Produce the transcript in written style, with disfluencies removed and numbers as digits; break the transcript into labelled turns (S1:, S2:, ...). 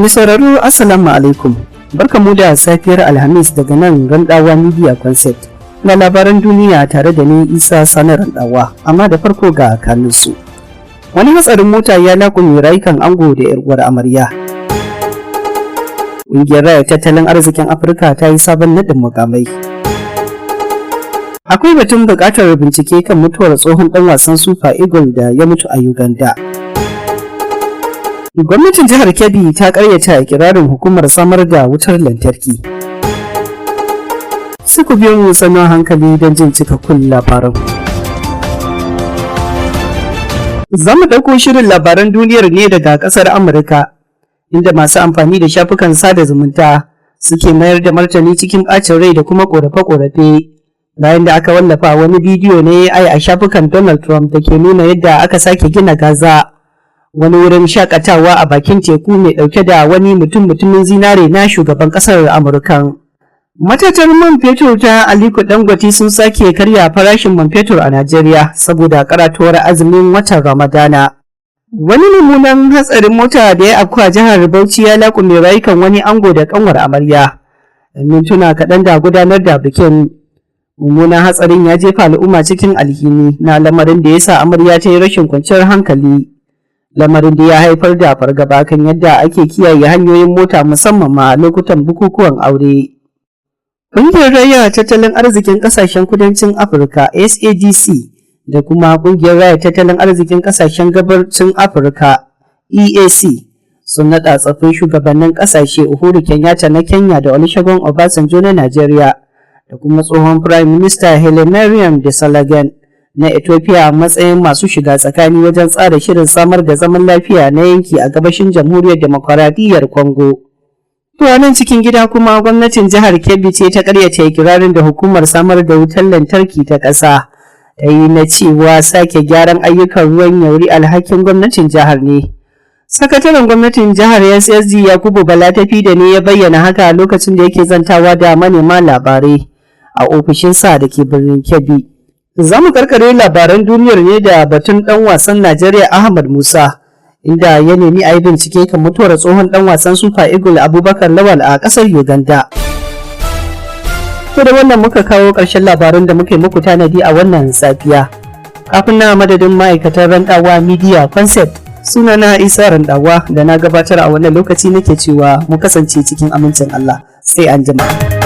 S1: Mai sauraro, Assalamu alaikum. Barkamu da safiyar Alhamis daga nan Randawa Media Concept. Na labaran duniya tare da ni, Isa Sani Randawa, amma da farko ga kanunsu. Wani hatsarin mota ya laƙume rayukan ango da 'yar uwar amarya. Ƙungiyar Raya Tattalin Arzikin Afirka ta yi sabon naɗin mukamai. Akwai batun buƙatar bincike kan mutuwar tsohon ɗan wasan Super Eagle da ya mutu a Uganda. Gwamnatin jihar Kebbi ta karyata ikirarin hukumar samar da wutar lantarki. Sai ku biyo mu sannan hankali don jin cikakkun labaran. Za mu ɗauko shirin labaran duniyar ne daga ƙasar Amurka, inda masu amfani da shafukan sada zumunta suke mayar da martani cikin ɓacin rai da kuma ƙorafe-ƙorafe bayan da aka wallafa wani bidiyo na AI a shafukan Donald Trump da ke nuna yadda aka sake gina Gaza, wani wurin shakatawa a bakin teku mai dauke da wani mutum-mutumin zinare na shugaban kasar Amurkan. Matatar man fetur ta Aliko Dangote sun sake karya farashin man fetur a Najeriya saboda karatuwar azumin watan Ramadana. Wani mummunan hatsarin mota da ya afku a jihar Bauchi ya laƙume rayukan wani ango da kanwar amarya mintuna kaɗan da gudanar da bikin. Mummunan hatsarin ya jefa al'umma cikin alhini na lamarin da ya sa amarya ta yi rashin kwanciyar hankali, lamarin da ya haifar da fargaba kan yadda ake kiyaye hanyoyin mota, musamman ma lokutan bukukuwan aure. Ƙungiyar Raya Tattalin Arzikin Ƙasashen Kudancin Afirka (SADC) da kuma Ƙungiyar Raya Tattalin Arzikin Ƙasashen Gabacin Afirka (EAC) sun naɗa tsaffin shugabannin ƙasashe Uhuru Kenyatta na Kenya da Olusegun Obasanjo na Najeriya da kuma tsohon Prime Minister Hailemariam Desalegn na Ethiopia a matsayin masu shiga tsakani wajen tsara shirin samar da zaman lafiya na yanki a gabashin Jamhuriyar Demokuraɗiyyar Congo. To, nan cikin gida kuma, gwamnatin jihar Kebbi ce ta karyata ikirarin da hukumar samar da wutar lantarki ta ƙasa ta yi na cewa sake gyaran ayyukan ruwan Yauri alhakin gwamnatin jihar ne. Sakataren gwamnatin jihar SSG Yakubu Bala da ne ya bayyana haka lokacin da yake zantawa da manema labarai a ofishinsa da ke birnin Kebbi. Za mu karkare labaran duniyar ne da batun ɗan wasan Najeriya Ahmad Musa, inda ya nemi a yi bincike kan mutuwar tsohon ɗan wasan Super Eagle Abubakar Lawal a ƙasar Uganda. To, da wannan muka kawo ƙarshen labaran da muka yi muku tanadi a wannan safiya. Kafin na madadin ma'aikatan Randawa Media Concept, sunana Isa Randawa da na gabatar a wannan lokaci nake cewa mu kasance cikin amincin Allah. Sai an jima.